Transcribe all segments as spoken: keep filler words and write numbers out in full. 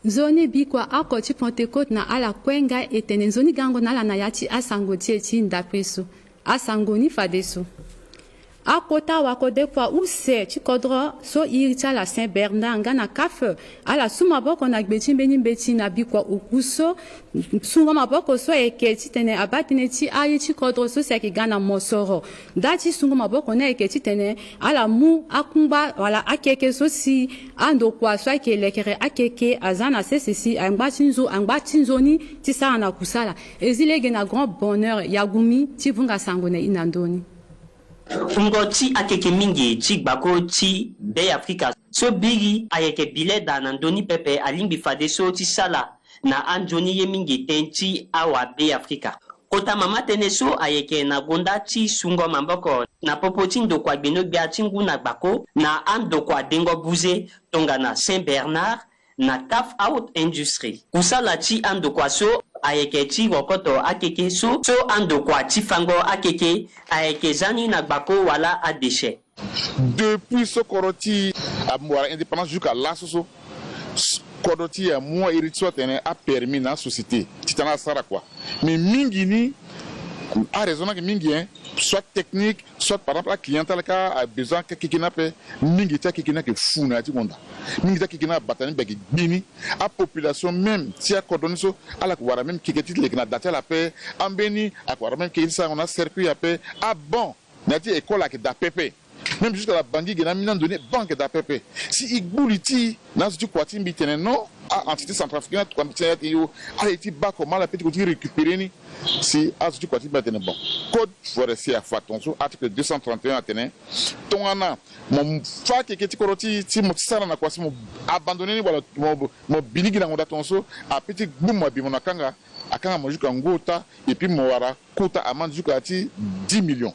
Nzoni bikua oko ti Pentecôte na ala kue nga e tene nzoni gango na ala na ya ti asango ti e ti ndapre so. Asango ni fadeso. Akota wakodekua use ti kodro so iri ti ala Saint Bernard nga na CAF, ala su maboko na gbe ti mbeni mbeti na bikua oku so, sungo maboko so ayeke titene abaa tënë ti aye ti kodro so si ayeke ga na mosoro. Nda ti sungo maboko ni ayeke titene ala mu akungba wala akeke so si andokua so ayeke lekere akeke aza na sese si angba ti nzo, angba ti nzoni ti sara na kusala. E zi lege na Grand Bonheur Yagumi ti vunga sango na e na ndö ni. Wungo ti akeke mingi ti gbako ti Be Afrika so biri ayeke bileda na ndö ni pepe alingbi fadeso ti sala na anzoni ye mingi tënë ti awa Be Afrika. Kota mama tënë so ayeke na gonda ti sungo maboko na popo ti ndokua gbeno-gbia ti ngu na gbako na andokua dengo buze tongana Saint Bernard na CAF Haute Industrie. Kusala ti andokua so ayeke ti rokoto akeke so, so andokua ti fango akeke ayeke za ni na gbako wala adéchets. Depuis so kodro ti e awara indépendance jusqu'à laso so, s-, kodro ti e amu airi ti so atene apermis na asociété titene asara kua. Mais mingi ni, araison ni ayeke mingi, hein, soit technique, soit par exemple aclient ti ala ka abesoin akeke ni ape. Mingi ti akeke ni ayeke fu na ya ti gonda. Mingi ti akeke ni abata ni mbi ayeke gbi ni. Apopulation même ti akodro ni so, ala yeke wara même keke ti leke na da ti ala ape. Ambeni ayeke wara même keke ti sarango na acercueil ape. Abanc na ya ti école ayeke daa pepe. Même jusqu'à la Bangui ge na ambeni ando ni banc ayeke daa pepe. Si e gbu li ti e na azo ti kua ti mbi tene non, a-entité centrafricaine atuka mbi ti na ya ti e o. Ala ye ti baa comment ala peut ti ko ti récupérer ni. Si azo ti kua ti mbi atene bon, code forestier afa tongaso, article deux cent trente et un atene tongana mo fâ keke ti kodro ti, ti mo ti sara na kua si mo abandonner ni wala mo, mo bi ni gi na ngonda tongaso, a peut ti gbu mo abi mo na kanga, akanga mo jusqu'à ngu ota, et puis mo wara kota amende jusqu'à ti dix millions.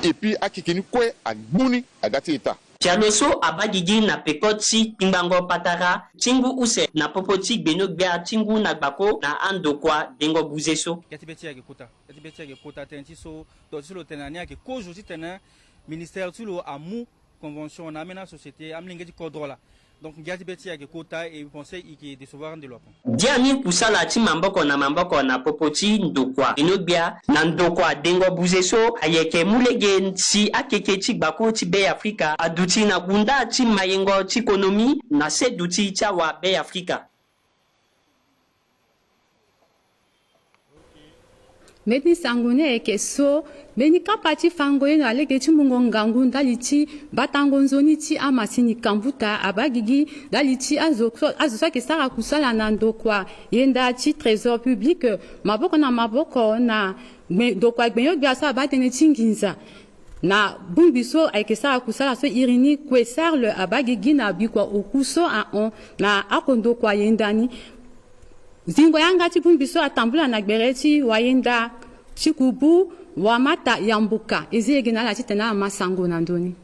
Et puis akeke ni kue agbu ni aga ti État. Pialo so abaa gigi na peko ti kpingbango patara ti ngu use na popo ti gbeno-gbia ti ngu na gbako na andokua dengo buze so. Ga ti be ti e ayeke kota. Ga ti be ti e ayeke kota tënë ti so, donc ti so lo tene na ni ayeke kozo titene ministère ti lo amu convention na ambeni asociété, amolenge ti kodro laa. Donc ngia ti be ti e ayeke kota et mbi pense e yeke décevoir ande lo ape. Biani kusala ti maboko na maboko na popo ti ndokua gbeno-gbia na ndokua dengo buze so ayeke mu lege si akeke ti gbako ti Be Afrika aduti na gunda ti mayengo ti konomi na se duti ti awa Be Afrika. Mbeni sango ni ayeke so, mbeni kapa ti fango ye na lege ti mungo ngangu ndali ti batango nzoni ti amasini kambuta abaa gigi ndali ti azo so, azo so ayeke sara kusala na ndokua yenda ti trésor public, maboko na maboko na gbe-, ndokua gbenyo-gbia so abaa tënë ti nginza. Na bongbi so ayeke sara kusala so iri ni kue Charles abaa gigi na bikua oku so ahon na ako ndokua yenda ni. Zingo yanga ti bongbi so atambula na gbere ti wayenda ti kubu Wamata Yambuka. E zi lege na ala titene ama sango na ndö ni.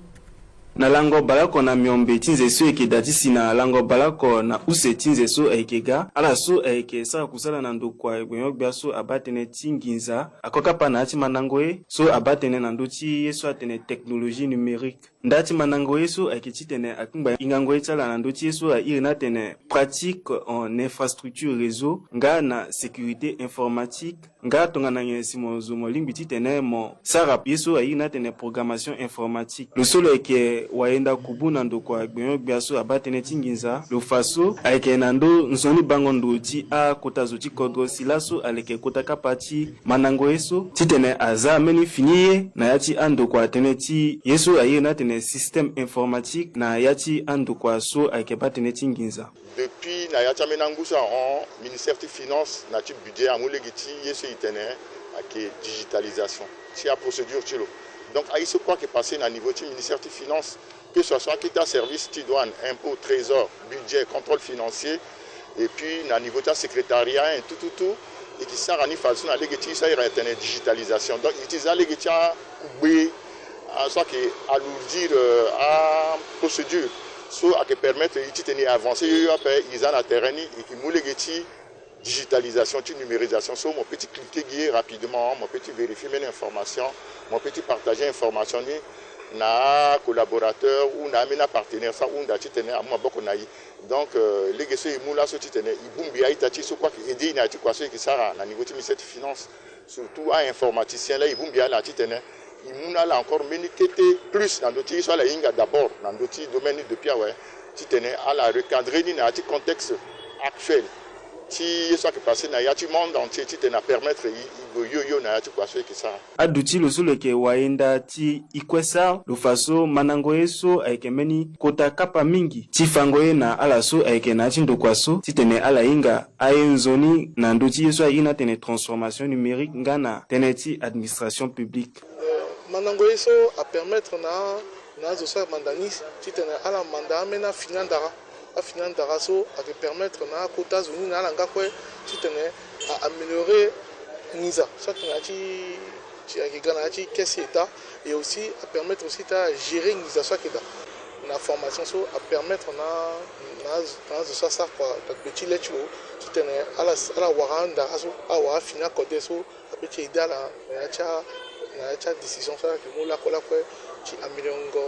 Na lango baleoko na miombe ti nze so e yeke daa ti si na lango baleoko na use ti nze so ayeke ga, ala so ayeke sara kusala na ndokua gbenyo-gbia so abaa tënë ti nginza, ako kapa na ya ti mandango ye so abaa tënë na ndö ti ye so atene technologie numérique. Nda ti mandango ye so ayeke titene akpingba hingango ye ti ala na ndö ti ye so airi ni atene pratique en infrastructure réseau nga na sécurité informatique. Nga tongana nyen si mo zo mo lingbi titene mo sara ye so airi ni atene programmation informatique. Lo so lo yeke wayenda kubu na ndokua gbenyo-gbia so abaa tënë ti nginza, lo fa so ayeke na ndö nzoni bango ndo ti akota zo ti kodro si laso aleke kota kapa ti mandango ye so titene aza mbeni fini ye na ya ti andokua tënë ti ye so airi ni atene système informatique na ya ti andokua so ayeke baa tënë ti nginza. Depuis na ya ti ambeni angu so ahon, ministère ti finance na ti budget amu lege ti ye so e tene ayeke digitalisation ti aprocédure ti lo. Donc aye so kue ayeke passé na niveau ti ministère ti finance, que ce soit akete aservice ti douane, impôt, trésor, budget, contrôle financier, et puis na niveau ti asecrétariat, hein, tout, tout, tout, e yeke sara ni fadeso na lege ti ye so airi atene digitalisation. Donc e yeke ti za lege ti akugbe, ah, so ayeke alourdir, euh, aprocédure so ayeke permettre e titene e avancer yoyo ape. E za na terrain ni, e yeke mu lege ti digitalisation, ti numérisation so mo peut ti cliquer gi ye rapidement, mo peut ti vérifier mbeni information, mo peut ti partager information ni. Na acollaborateur ou na ambeni apartenaire so ahunda titene amu maboko na e. Donc, euh, lege so e mu laso titene e bongbi a-ita ti e so kue ayeke aidé e na ya ti kua so e yeke sara na niveau ti ministère ti finance. Surtout a-informaticien laa e bongbi ala titene e mu na ala encore mbeni kete plus na ndö ti ye so ala hinga d'abord na ndö ti domaine ni depuis awe, titene ala recadrer ni na ya ti contexte actuel ti ye so ayeke passé na ya ti monde entier, titene apermettre e e gue yo yo na ya ti kua so e yeke sara. Aduti lo so lo yeke wayenda ti Ikwesa, lo fa so mandango ye so ayeke mbeni kota kapa mingi ti fango ye na ala so ayeke na ya ti ndokua so titene ala hinga aye nzoni na ndö ti ye so airi ni atene transformation numérique nga na tënë ti administration publique. Mandango ye so apermettre na, na azo so amanda ni titene ala manda ambeni afini andara. Afini andara so ayeke permettre na akota azo ni na ala nga kue titene a améliorer nginza so ayeke na ya ti, ti, ayeke ga na ya ti caisse état, et aussi apermettre aussi ti agérer nginza so ayeke daa. Na formation so apermettre na, na azo, na azo so asara kua na gbe ti le ti lo titene ala, ala wara andara so, ala wara afini akode so, abe ti aidé ala na ya ti a, na ya ti adécision so ala yeke mu lakue lakue ti améliorango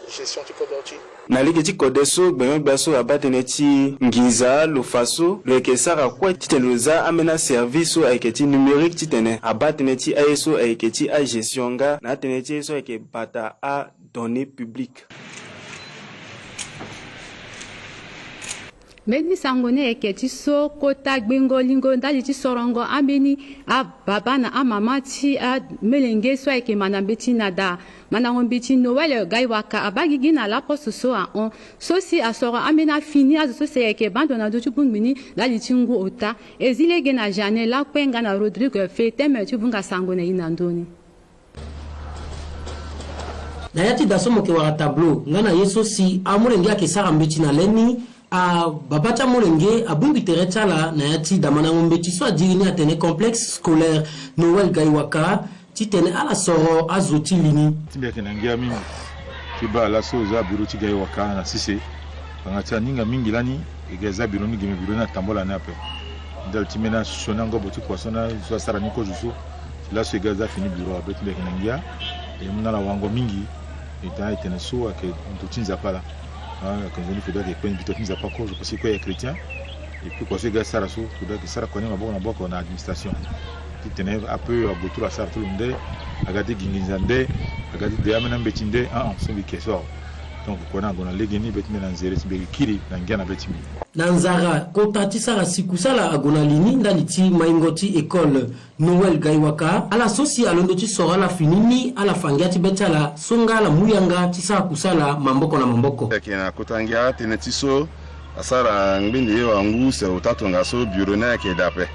gestion ti kodro ti. Na lege ti kode so, gbengbe gbia so abaa tënë ti nginza lo fa so lo yeke sara kue titene lo za ambeni aservice so ayeke ti numérique titene abaa tënë ti aye so ayeke ti agestion nga na atënë ti aye so ayeke bata adonnée publique. Mbeni sango ni ayeke ti so kota gbengo lingo ndali ti sorongo ambeni ababa na amama ti amolenge so ayeke manda mbeti na daa. Mandango mbeti Noël Gaiwaka abaa gigi na laposte so ahon so si asoro ambeni afini azo so si ayeke baa ndo na ndö ti bongbi ni ndali ti ngu ota. E zi lege na Jeanne Lakue nga na Rodrigue Fe teme ti vunga sango na e na ndö ni. Na ya ti da so mo yeke wara tableau nga na ye so si amolenge ayeke sara mbeti na le ni, ababa ti amolenge abongbi tere ti ala na ya ti da mandango mbeti so adiri ni atene complexe scolaire Noël Gaiwaka titene ala soro azo ti li ni. Ti mbi ayeke na ngia mingi ti baa laso e za bureau ti Gaiwaka na sese. Ngbanga ti aninga mingi lani e ga e za bureau ni, gi me bureau ni atambula ni ape. Ndali ti mbeni asioni angobo ti kua so na so asara ni kozo so. Laso e ga e za fini bureau ape, ti mbi ayeke na ngia. E mu na ala wango mingi. E taa e tene so ayeke ndo ti Nzapa laa. Ah, ayeke nzoni fade ayeke kpe mbito ti Nzapa kozo parce que kue e chrétien. Et puis kua so e ga e sara so fade ayeke sara kua ni maboko na maboko na administration. Titene ape ague ti lo asara ti lo nde, aga ti gi nginza nde, aga ti de ambeni ambeti nde, ah, ah, so mbi yeke so awe. Donc kua ni ague na legeni, be ti mbi na nzere ti mbi ayeke kiri na ngia na be ti mbi. Na nzara kota ti sara si kusala ague na li ni ndali ti maingo ti école Noël Gaiwaka, ala so si alondo ti soro ala fini ni, ala fa ngia ti be ti ala so nga ala mu yanga ti sara kusala maboko na maboko. Ayeke na kota ngia tënë ti so asara ngbende ye wangu se ota tongaso bureau ni ayeke daa ape.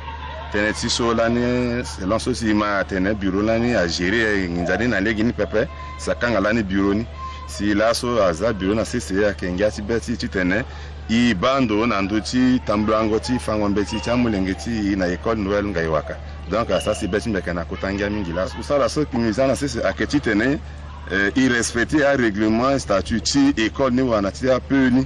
Tënë ti so lani selon so si e ma atene bureau lani agérer nginza ni na legeni pepe, si akanga lani bureau ni. Si laso aza bureau na sese ayeke ngia ti be ti e titene e baa ndo na ndö ti tambulango ti fango mbeti ti amolenge ti e na école Noël Gaiwaka. Donc asara si be ti mbi ayeke na kota ngia mingi laso. Kusala so mbi za na sese ayeke titene, eh, e respecter arèglement, statut ti école ni wala na ti apeu ni.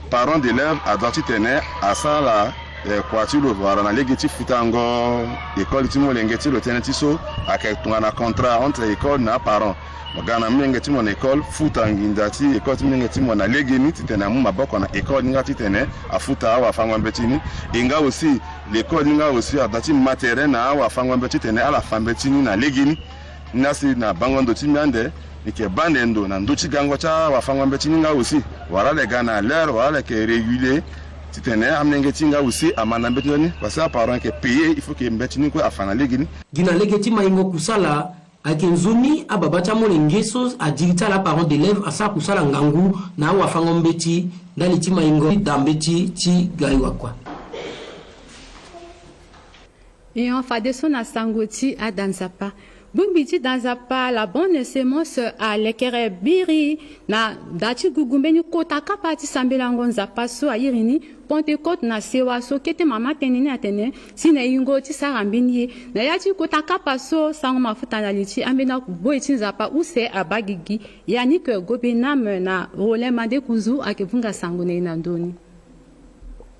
Parent d'élève adoit titene asara, eh, kua ti lo wala na lege ti futango école ti molenge ti lo. Tënë ti so ayeke tongana contrat entre école na aparent. Mo ga na molenge ti mo na école, futa nginza ti école ti molenge ti mo na legeni titene amu maboko na école ni nga titene afuta awafango-mbeti ni. E nga aussi l'école ni nga aussi adoit ti ma tere na awafango-mbeti titene ala fa mbeti ni na legeni. Ni laa si na bango ndo ti mbi ande, mbi yeke baa ande ndo na ndö ti gango ti awafango-mbeti ni nga aussi. Wala ala yeke ga na l'heure, wala ala yeke régulier. Titene amolenge ti e nga aussi amanda mbeti ni. Parce que aparent yeke payer, il faut que mbeti ni kue afa na legeni. Gi na lege ti maingo kusala, ayeke nzoni ababa ti amolenge so adiri ti ala aparent d'élève asara kusala ngangu na awafango-mbeti ndali ti maingo ti da mbeti ti Gaiwaka. Nyon fadeso na sango ti ada Nzapa. Bongbi ti da Nzapa, la bonne semence, alekere biri na da ti gugu mbeni kota kapa ti sambelango Nzapa so airi ni Pentecôte na sewa so kete mama tënë ni atene si na yingo ti sara mbeni ye. Na ya ti kota kapa so sango mafuta na li ti ambeni akuboi ti Nzapa use abaa gigi. Yannick Gobenam na Rollin Mandekuzu ayeke vunga sango na e na ndö ni.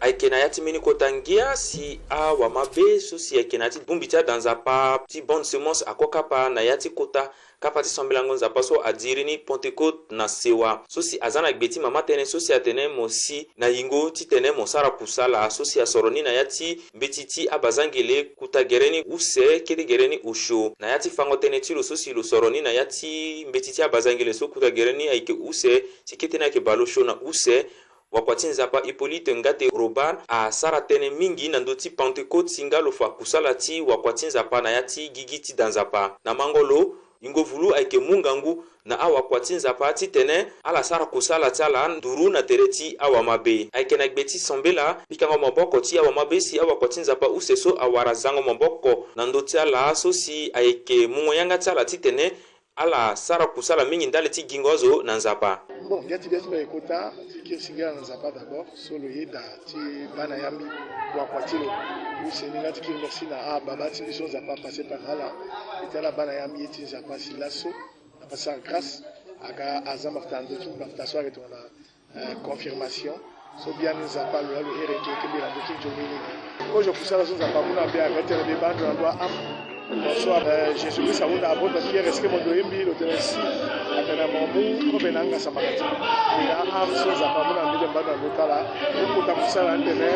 Ayeke na ya ti mbeni kota ngia si awamabe so si ayeke na ya ti bongbi ti ada nzapa ti Bonne Semence akokapa na ya ti kota kapa ti sambelango nzapa so adiri ni Pentecôte na sewa, so si aza na gbe ti mama tënë so si atene mo si na yingo titene mo sara kusala, so si asoro ni na ya ti mbeti ti abazangele kuta gere ni use kete gere ni osio. Na ya ti fango tënë ti lo so si lo soro ni na ya ti mbeti ti abazangele so kuta gere ni ayeke use ti kete ni ayeke bale osio na use, wakua ti nzapa Hippolyte Ngate Robert asara tënë mingi na ndö ti Pentecôte si nga lo fa kusala ti wakua ti nzapa na ya ti gigi ti da nzapa. Na mango lo, yingo vulu ayeke mu ngangu na awakua ti nzapa titene ala sara kusala ti ala nduru na tere ti awamabe. Ayeke na gbe ti sambela pikango maboko ti awamabe si awakua ti nzapa use so awara zango maboko na ndö ti ala so si ayeke mungo yanga ti ala titene ala sara kusala mingi ndali ti gingo azo na nzapa. Bon, ngia ti bia ti mbi ayeke kota ti kiri singila na nzapa d'abord so lo yeda ti baa na ya mbi wakua ti lo. Use ni nga ti kiri merci na ababa ti mbi so nzapa apasse par ala. Ete ala baa na ya mbi ye ti nzapa si laso na passer grâce aga aza mafuta na ndö ti mbi, mafuta so ayeke tongana euh, confirmation. So biani nzapa lo ya lo here nke kembe na ndö ti nzoni ni. Kozo kusala so nzapa amu na mbi aga tene mbi baa ndo na ndö a âme. Bon, so euh, Jésus Christ ahunda apôtre Pierre, est-ce que mo doye mbi? Lo tene si. Atene mo mu kobe na angasa makati. Mbi na âme so nzapa amu na mbi tene mbi baa ndo na ndö ti ala. Mbi kota kusala ni tene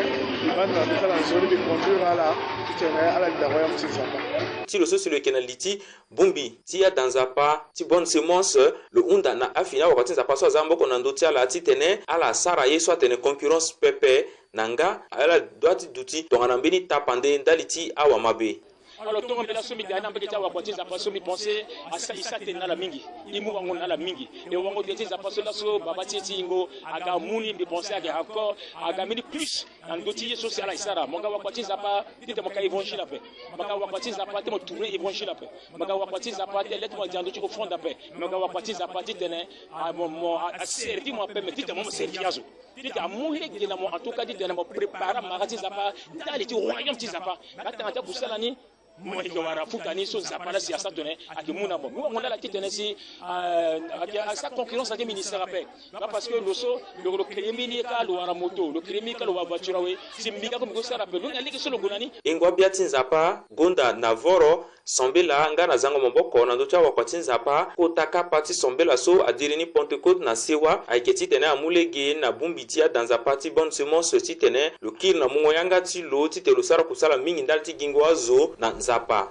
mbi baa ndo na ndö ti ala nzoni, mbi conduire ala titene ala linda royaume ti nzapa. Ti lo so si lo yeke na li ti bongbi ti ada nzapa ti Bonne Semence, lo hunda na afini awakua ti nzapa so aza maboko na ndö ti ala titene ala sara ye so atene concurrence pepe, na nga ala dua ti duti tongana mbeni tapande ndali ti awamabe. Alors tongo mbi laso mbi ga ni na mbage ti awakua ti nzapa so mbi pense asa e sa tene na ala mingi, e mu wango na ala mingi. E wango tene ti nzapa so laso baba ti e ti yingo aga mu ni, mbi pense aga encore aga mbeni plus na ndö ti ye so si ala e sara. Mo ga wakua ti nzapa titene mo ka évangile ape. Mo ga wakua ti nzapa titene mo tourner évangile ape. Mo ga wakua ti nzapa titene lettre mo dia na ndö ti offrande ape. Mo ga wakua ti nzapa titene ah, mo, mo a, a servi mo ape, mais titene mo, mo servi azo. Titene amu lege na mo, en tout cas titene mo préparer amara ti nzapa ndali ti royaume ti nzapa. Nga tanga ti akusala ni mo yeke wara futa ni so nzapa laa si asa tene ayeke mu na mo. Mbi wango na ala titene si ah, ayeke asa concurrence na ti ministère ape. Nga parce que lo so lo, lo créer mbeni ye kâ lo wara moto, lo créer mbeni ye kâ lo wara voiture awe. Si mbi ga ko mbi ko sara ape, lo na lege so lo gue na ni. Ingo abia ti nzapa gonda na voro sambela nga na zango maboko na ndö ti awakua ti nzapa kota kapa ti sambela so adiri ni Pentecôte na sewa ayeke titene amu lege na bongbi ti ada nzapa ti Bonne Semence titene lo kiri na mungo yanga ti lo titene lo sara kusala mingi ndali ti gingo azo na nzapa.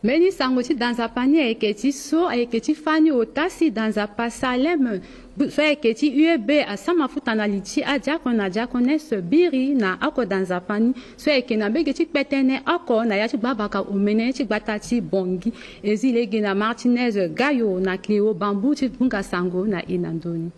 Mbeni sango ti da nzapa ni ayeke ti so ayeke ti fani ota si da nzapa Salem so ayeke ti U E B asara mafuta na li ti adiakre na diaconesse biri na oko da nzapa ni so ayeke na mbege ti kpetene oko na ya ti gbabaka omene ti gbata ti Bangui. E zi lege na Martinez Gayo na Cléo Bambou ti bunga sango na e na ndö ni.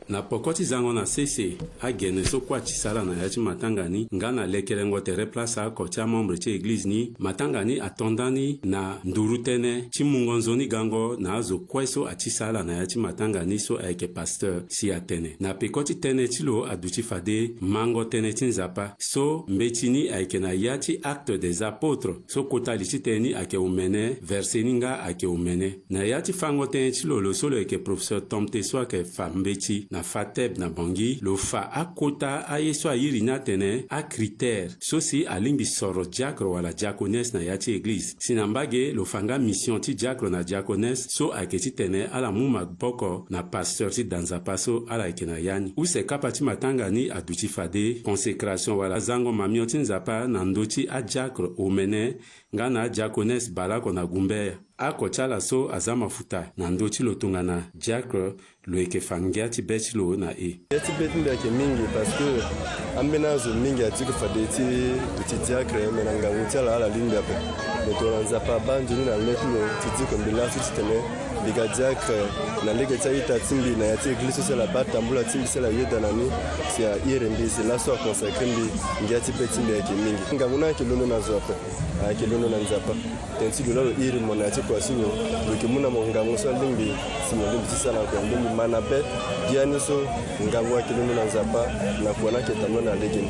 Na poko ti zango na sese, agene so kue ati sara na ya ti matanga ni nga na lekerengo tere place oko ti amembre ti eglize ni, matanga ni ato ndani na nduru tënë ti mungo nzoni gango na azo kue so ati sara na ya ti matanga ni so ayeke pasteur si atene na peko ti tënë ti lo aduti fade mango tënë ti Nzapa so mbeti ni ayeke na ya ti Actes des Apôtres so kota li ti tënë ni ayeke omene, verset ni nga ayeke omene. Na ya ti fango tënë ti lo, lo so lo yeke professeur Tomte so ayeke fa mbeti na FATEB na Bangui, lo fa akota aye so airi ni atene acritère so si alingbi soro diacre wala diaconesse na ya ti eglize. Si na mbage lo fa nga mission ti diacre na diaconesse so ayeke titene ala mu maboko na pasteur ti da Nzapa so ala yeke na ya ni. Use kapa ti matanga ni aduti fade consécration wala zango mamio ti Nzapa na ndö ti adiacre omene nga na adiaconesse baleoko na gumbeya. Oko ti ala so aza mafuta na ndö ti lo tongana diacre, lo yeke fa ngia ti be ti lo na e. Ngia ti be ti mbi ayeke mingi parce que ambeni azo mingi ati ko fade ti duti diacre, me na ngangu ti ala ala lingbi ape. Me tongana Nzapa abaa nzoni na le ti lo ti diko mbi laso titene mbi ga diacre na lege ti a-ita ti mbi na ya ti eglize so si ala baa tambula ti mbi si ala yeda na ni si airi mbi si laso aconsacre mbi. Ngia ti be ti mbi ayeke mingi. Ngangu ni ayeke londo na zo ape. Ayeke londo na Nzapa. Tënë ti lo laa lo iri mo na ya ti kua ti lo, lo yeke mu na mo ngangu so alingbi si mo lingbi ti sara kua. Mbi ma na be biani so ngangu ayeke londo na Nzapa na kua ni ayeke tambula na legeni.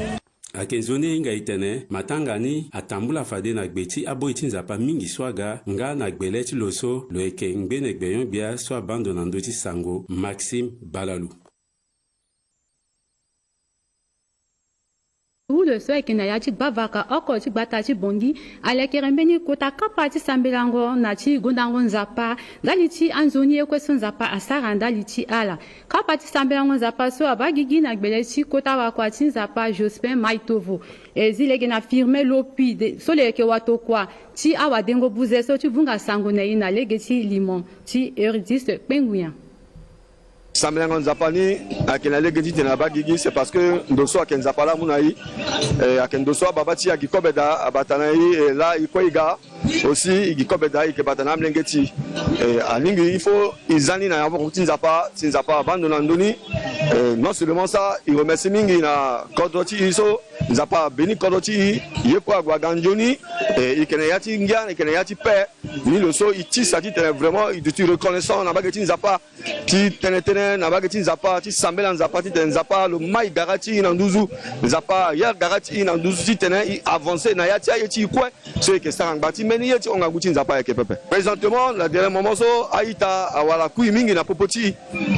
Ayeke nzoni e hinga e tene matanga ni atambula fade na gbe ti aboi ti Nzapa mingi so aga nga na gbele ti lo so lo yeke ngbene gbenyo-gbia so abaa ndo na ndö ti sango Maxime Balalu. So ayeke na ya ti gbavaka oko ti gbata ti Bangui alekere mbeni kota kapa ti sambelango na ti gondango Nzapa ndali ti anzoni ye kue so Nzapa asara ndali ti ala. Kapa ti sambelango Nzapa so abaa gigi na gbele ti kota wakua ti Nzapa Jospin Maitovo. E zi lege na Firmin Lopi de, so lo yeke watokua ti awadengo buze so ti vunga sango na e na lege ti limo ti Eurydice Kpengunya. Sambelango Nzapa ni ayeke na lege ti tene abaa gigi, c'est parce que ndo so ayeke Nzapa laa amu na e. Eh, ayeke ndo so ababa ti e agi kobe daa abata na e, eh, laa e kue e ga. Aussi e gi kobe daa e yeke bata na amolenge ti e. Eh, alingbi il faut e za ni na ya maboko ti Nzapa, si Nzapa abaa ndo na ndö ni. Eh, non seulement ça, e remercie mingi na kodro ti e so Nzapa abeni kodro ti e, ye kue ague aga nzoni. Eh, e yeke na ya ti ngia, e yeke na ya ti paix. Ni lo so e tisa titene vraiment e duti reconnaissant na mbage ti Nzapa. Ti tene tënë na mbage ti Nzapa, ti sambela Nzapa titene Nzapa lo mai gara ti e na nduzu. Nzapa ayere gara ti e na nduzu titene e avancer na ya ti aye ti e kue so e yeke sara ngba ti mbeni ye ti hon ngangu ti Nzapa ayeke pepe. Présentement, na dernier moment so, a-ita awara kui mingi na popo ti e.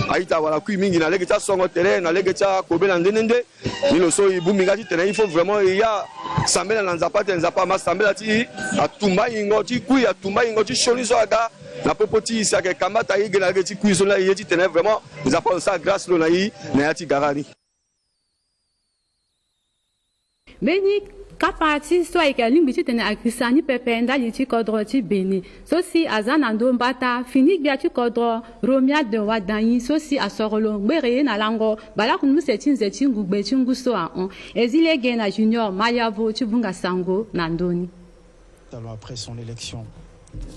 A-ita awara kui mingi na lege ti asongo tere, na lege ti akobela nde nde nde. Ni lo so e bongbi nga titene il faut vraiment e ya sambela na Nzapa titene Nzapa ama sambela ti e, atumba yingo ti kui, atumba yingo ti sioni so aga na popo ti e, si ayeke kambata e ge na lege ti kui so laa e ye titene vraiment Nzapa lo sara grâce lo na e na ya ti gara ni. Mbeni kapa ti so ayeke alingbi titene agirisa ni pepe ndali ti kodro ti Bénin. So si aza na ndo mbata fini gbia ti kodro Romuald Wadagni so si asoro lo ngbere ye na lango baleoko na use ti nze ti ngugbe ti ngu so ahon. E zi lege na Junior Maliavo ti vunga sango na ndö ni. Talon après son élection.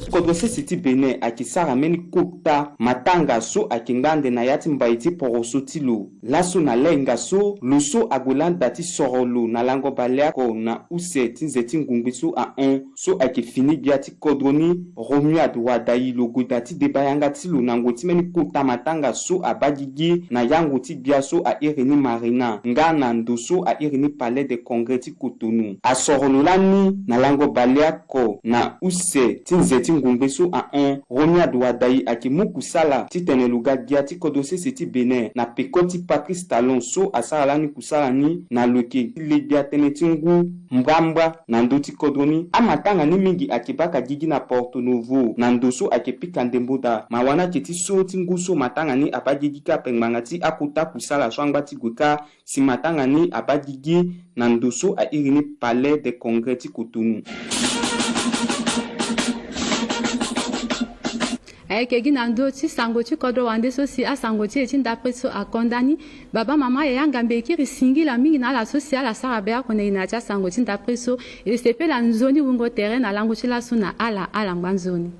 Kodro sese ti Bénin ayeke sara mbeni kota matanga so ayeke ngba ande na ya ti mbai ti poroso ti lo. Laso na lahinga so lo so ague landa ti soro lo na lango baleoko na use ti nze ti ngungbi so ahon, so ayeke fini gbia ti kodro ni, Romuald Wadagni, lo gue daa ti deba yanga ti lo na ngoi ti mbeni kota matanga so abaa gigi na yango ti gbia so a iri ni Marina nga na ndo so a iri ni Palais de Congrès ti Cotonou. Asoro lo lani na lango baleoko na use ti nze ti ngungbe so ahon, Romuald Wadagni ayeke mu kusala titene lo ga gbia ti kodro sese ti Bénin na peko ti Patrice Talon so asara lani kusala ni na lo yeke ti le gbia tënë ti ngu mbrambra na ndö ti kodro ni. Amatanga ni mingi ayeke baka gigi na Porto Novo na ndo so ayeke pika ndembo daa. Mawa ni ayeke ti so ti ngu so matanga ni abaa gigi kâ ape ngbanga ti akota kusala so angba ti gue kâ. Si matanga ni abaa gigi na ndo so a iri ni Palais de Congrès ti Cotonou. Ayeke gi na ndö ti sango ti kodro wande so si asango ti e ti ndapre so akonda ni. Baba, mama, yaya, ngambe, e kiri singila mingi na ala so si ala sara be oko na e na ya ti asango ti ndapre so. E sepela nzoni wungo tere na lango ti laso na ala, ala ngba nzoni.